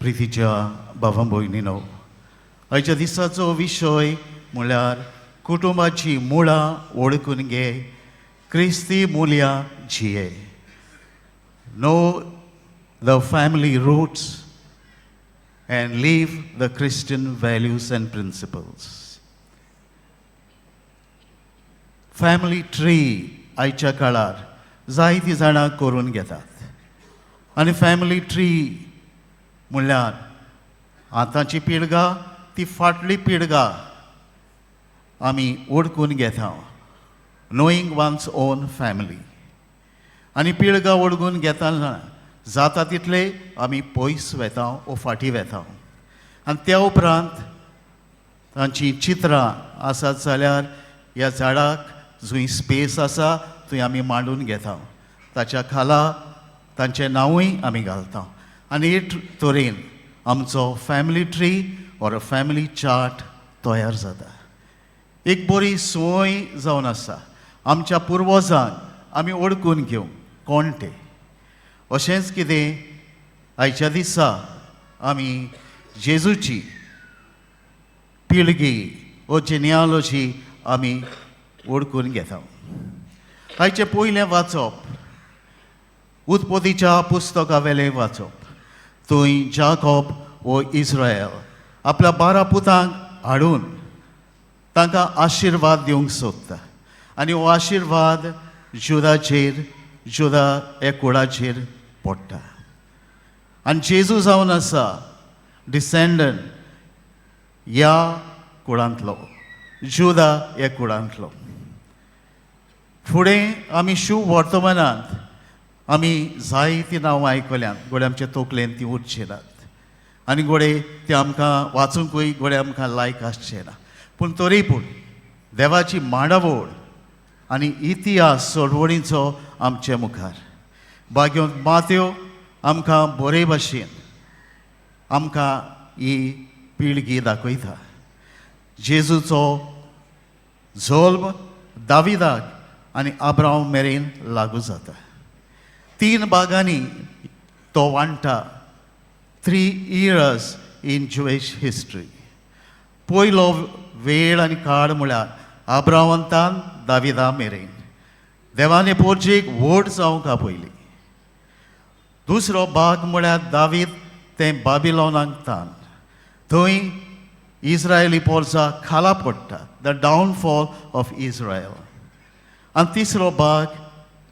प्रितीच्या भावा भयणीनो, आयच्या दिसाचो विशय म्हळ्यार कुटुंबाची मुळां वळखून घे, क्रिस्ती मुल्यां जिये. Know the family roots and live the Christian values and principles. Family tree आयच्या काळार जायतीं जाणां करून घेतात आनी फॅमिली ट्री म्हणल्यार आतांची पिळगा ती फाटली पिळगा आमी वळखून घेता, नोईंग वन्स ओन फॅमिली. आनी पिळगा वळखून घेतना जाता तितले आमी पयस वेता वो फाटीं वेता आनी त्या उपरांत तांचीं चित्रां आसात जाल्यार ह्या झाडाक जंय स्पेस आसा थंय आमी मांडून घेता, ताच्या खाला तांचें नांवूय आमी घालता आनी हे तरेन आमचो family tree or a family chart तयार जाता. एक बरी संवय जावन आसा आमच्या पुर्वजांक आमी वळखून घेवंक कोण ते. अशेंच कितें आयच्या दिसा आमी जेजूची पिळगी वो जिनियोलॉजी आमी वळखून घेता. आयचें पयलें वाचप उत्पत्तीच्या पुस्तका वेलें वाचप. थंय जाकोब वो इस्रायल आपल्या 12 पुतांक हाडून तांकां आशिर्वाद दिवंक सोदता आनी हो आशिर्वाद जुदाचेर, जुदा ह्या कुळाचेर पडटा. आनी जेजू जावन आसा डिसेंडंट ह्या कुळांतलो, जुदा ह्या कुळांतलो. फुडें आमी शुभ वर्तमानांत आमी जायतीं नांवां आयकल्यांत, घडये आमचे तकलेन ती उरचे नात आनी घडये ती आमकां वाचूंकूय घडये आमकां लायक आसचें ना, पूण तरी पूण देवाची मांडावळ आनी इतिहास चळवळीचो आमचे मुखार भाग्योंत मात्यो आमकां बरे भाशेन आमकां ही पिळगी दाखयता. जेजूचो जल्म दाविदाक आनी आब्रांव मेरेन लागू जाता. तीन भागांनी तो वांट्टा, 3 इयर्स इन ज्युइश हिस्ट्री. पयलो वेळ आनी काळ म्हळ्यार आब्रांवांतान दाविदा मेरेन देवाने पोरचेक व्हड जावंक आपयली. दुसरो भाग म्हळ्यार दावीद तें बाबिलोनाक तान थंय इस्रायली पोरसा खाला पडटा, the downfall of Israel. आनी तिसरो भाग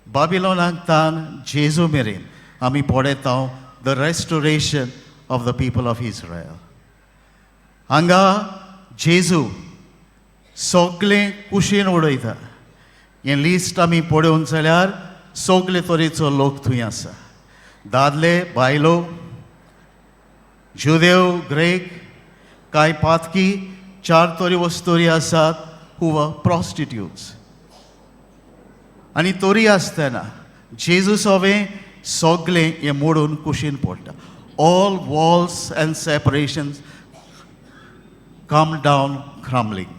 बाबिलोनाक तान जेजू मेरेन आमी पळयता, the restoration of the people of Israel. हांगा जेजू सगळें कुशीन उडयता. हें लिस्ट आमी पळोवन जाल्यार सगळे तरेचो लोक थंय आसा, दादले, बायलो, जुदेव, ग्रेक, कांय पातकी, चार तरी वस्तुरी आसात हू वर प्रॉस्टिट्यूट्स. आनी तरी आसतना जेजू सवें सगळें हें मोडून कुशीन पडटा. All walls and separations come down crumbling.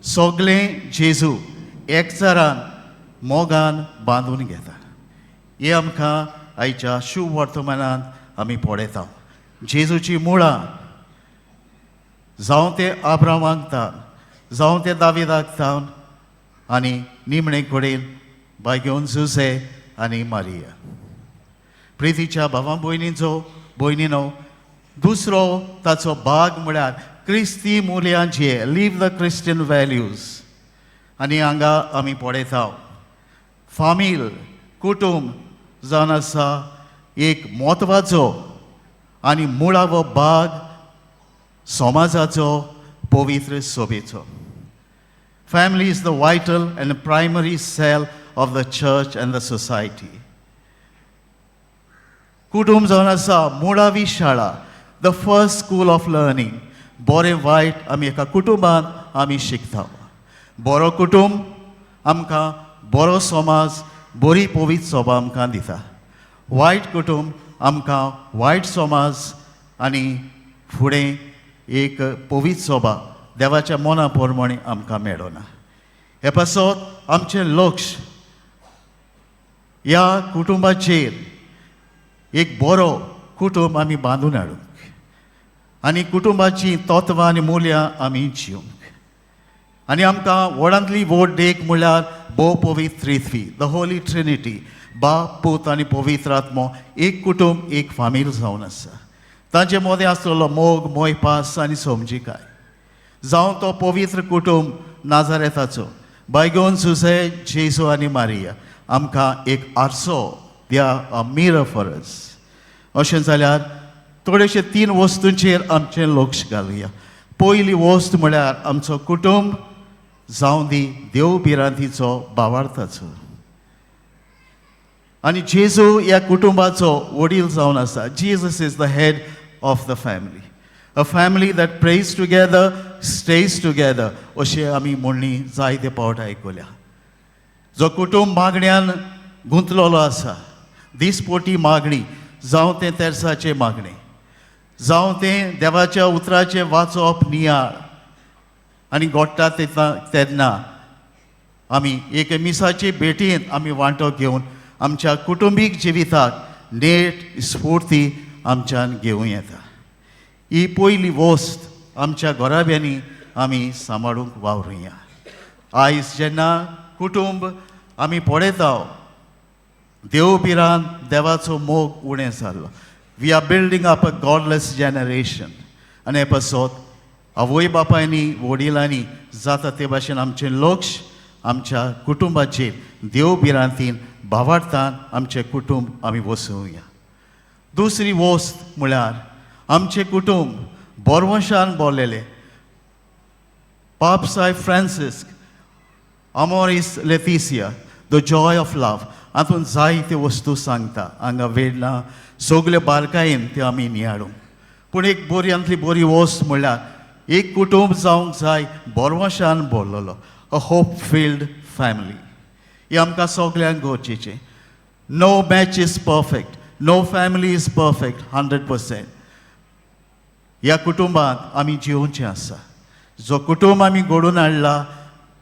सगळें जेजू एकचारान मोगान बांदून घेता. हें आमकां आयच्या शुभ वर्तमानांत आमी पळयता. जेजूची मुळां जावं ते आब्रामाक तान, जावं ते दाविदाक तान आनी निमणे कडेन बायगेवन जुसे आनी मारिया. प्रितीच्या भावा भयणीचो भयणीनो, दुसरो ताचो भाग म्हळ्यार क्रिस्ती मुल्यांचे, लीव the Christian values. आनी हांगा आमी पळयता फामील, कुटूंब जावन आसा एक म्हत्वाचो आनी मुळावो भाग समाजाचो, पवित्र सभेचो. Family is the vital and primary cell of the church and the society. कुटुंब जावन आसा मुळावी शाळा, the first school of learning. बरें वायट आमी एका कुटुंबांत आमी शिकता. बरो कुटुंब आमकां बरो समाज, बरी पवित्र सभा आमकां दिता. वायट कुटुंब आमकां वायट समाज आनी फुडें एक पवित्र सभा देवाच्या मना प्रमाणे आमकां मेळना. हे पासत आमचें लक्ष ह्या कुटुंबाचेर एक बरो कुटुंब आमी बांदून हाडूंक आनी कुटुंबाची तत्वां आनी मुल्यां आमी जिवंक. आनी आमकां व्हडांतली व्हड देख म्हणल्यार भोव पवित्र त्रित्वी, the Holi Trinity, बाप, पूत आनी पवित्र आत्मो एक कुटुंब, एक फामील जावन आसा. तांचे मदें आसलेलो मोग, मोयपास आनी समजिकाय जावं तो पवित्र कुटुंब नाजारेताचो, बायगोन जुझे, जेजू आनी मारिया आमकां एक आरसो, they are mirror for us. अशें जाल्यार थोडेशे तीन वस्तूंचेर आमचें लक्ष घालुया. पयली वस्त म्हळ्यार आमचो कुटुंब जावं दी देव भिरांतीचो, भावार्थाचो. आनी जेजू ह्या कुटुंबाचो वडील जावन आसा. Jesus is the head of the family. A family that prays together stays together अशें आमी म्हणणी जायते पावट आयकल्या. जो कुटुंब मागण्यान गुंतलेलो आसा, दिसपोटी मागणी, जावं तें तेर्साचें मागणें, जावं तें देवाच्या उतराचें वाचप, नियाळ आनी घडटा तेन्ना आमी एक मिसाचे भेटींत आमी वांटो घेवन आमच्या कुटुंबीक जिविताक नेट, स्फूर्ती आमच्यान घेवं येता. ही पयली वस्त आमच्या घराब्यांनी आमी सांबाळूंक वावरुया. आयज जेन्ना कुटुंब आमी पळयता, देव भिरांत, देवाचो मोग उणें जाल्लो. We are building up a godless generation. आनी हे पासत आवय बापायनी, वडिलांनी जाता ते भाशेन आमचें लक्ष आमच्या कुटुंबाचेर, देव भिरांतीन, भावार्थान आमचें कुटुंब आमी वसोवया. दुसरी वस्त म्हळ्यार आमचें कुटुंब बोरवंशान बोल्लेलें. पाप साहेब Francis, Amoris Laetitia, the joy of love हातूंत जायत्यो वस्तू सांगता. हांगा वेळ ना सगल्यो बारकायेन त्यो आमी नियाळूंक, पूण एक बरी बरी वस्त म्हणल्यार एक कुटुंब जावंक जाय बोरवंशान भरलेलो, अ होप फिल्ड फॅमिली. हें आमकां सगल्यांक गरजेचें. No match is perfect, no family is perfect 100%. ह्या कुटुंबांत आमी जिवचें आसा. जो कुटुंब आमी घडोवन हाडला,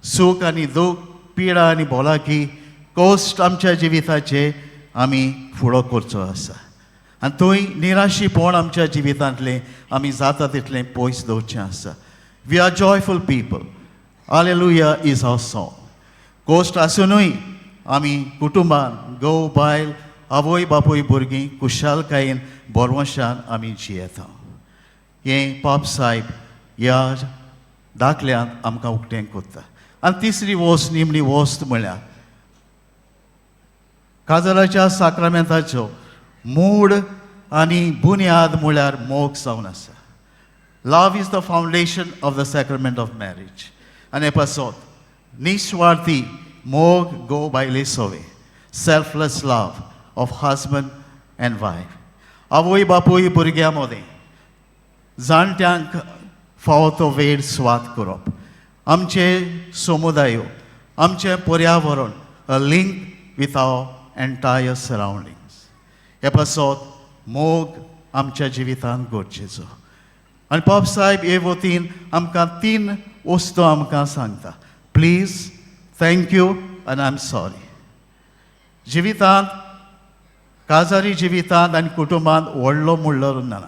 सूख आनी दूख, पिडा आनी भलायकी, कश्ट आमच्या जिविताचे आमी फुडो करचो आसा. आनी थंय निराशीपण आमच्या जिवितांतलें आमी जाता तितलें पयस दवरचें आसा. We are joyful people. Alleluia is our song. कश्ट आसुनूय आमी कुटुंबान, घोव बायल, आवय बापूय, भुरगीं खुशालकायेन बोरवंशान आमी जियेता. हें पाप साहेब ह्या दाखल्यांत आमकां उक्तें करता. आनी तिसरी वस्त, निमणी वस्त म्हळ्यार काजराच्या साक्रामेंताचो मूड आनी बुन्याद म्हळ्यार मोग जावन आसा. Love is the foundation of the sacrament of marriage. आनी हे पासत निस्वार्थी मोग घोव बायले सोवे, selfless love of husband and wife, आवय बापूय भुरग्यां मदें, जाणट्यांक फावो तो वेळ सुवात करप, आमचे समुदाय, आमचें पर्यावरण, a link with our entire surroundings. हे पासत मोग आमच्या जिवितांत गरजेचो. आनी पाप साहेब हे वतीन आमकां तीन वस्तू आमकां सांगता: please, thank you आनी I am sorry. जिवितांत, काजारी जिवितांत आनी कुटुंबांत व्हडलो म्हणलो ना,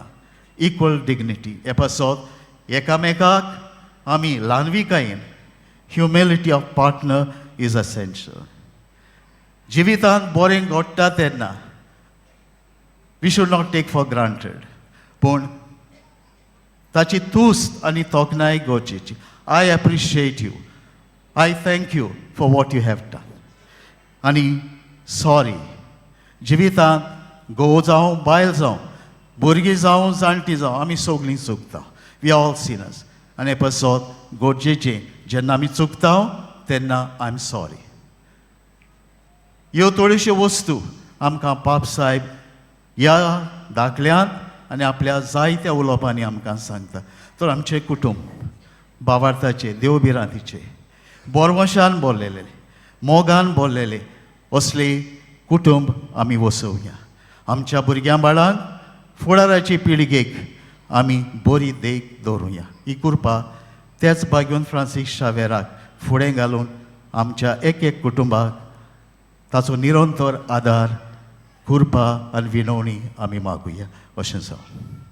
इक्वल डिग्निटी. हे पासत एकामेकाक आमी ल्हानविकायेन, humility of partner is essential. जिवितांत बरें घडटा तेन्ना we should not take for granted, पूण ताची तुस्त आनी तोखणाय गरजेची. I appreciate you, I thank you for what you have done. आनी सॉरी, जिवितांत घोव जावं, बायल जावं, भुरगीं जावं, जाणटीं जावं, आमी सगळीं चुकता. We all sinners. आनी पासत गरजेचें, जेन्ना आमी चुकता तेन्ना I am sorry. ह्यो थोड्योश्यो वस्तू आमकां पाप साहेब ह्या दाखल्यांत आनी आपल्या जायत्या उलोवपांनी आमकां सांगता. तर आमचें कुटुंब भावार्थाचें, देवभिरांतीचें, बोरवशान बोल्लेलें, मोगान बोल्लेलें असलें कुटुंब आमी वसोवया. आमच्या भुरग्यां बाळांक, फुडाराचे पिळगेक आमी बरी देख दवरुया. ही कृपा त्याच बागेवन फ्रांसीस शावेराक फुडें घालून आमच्या एक एक कुटुंबाक ताचो निरंतर आदार कृपा आनी विनवणी आमी मागुया. अशें जावं.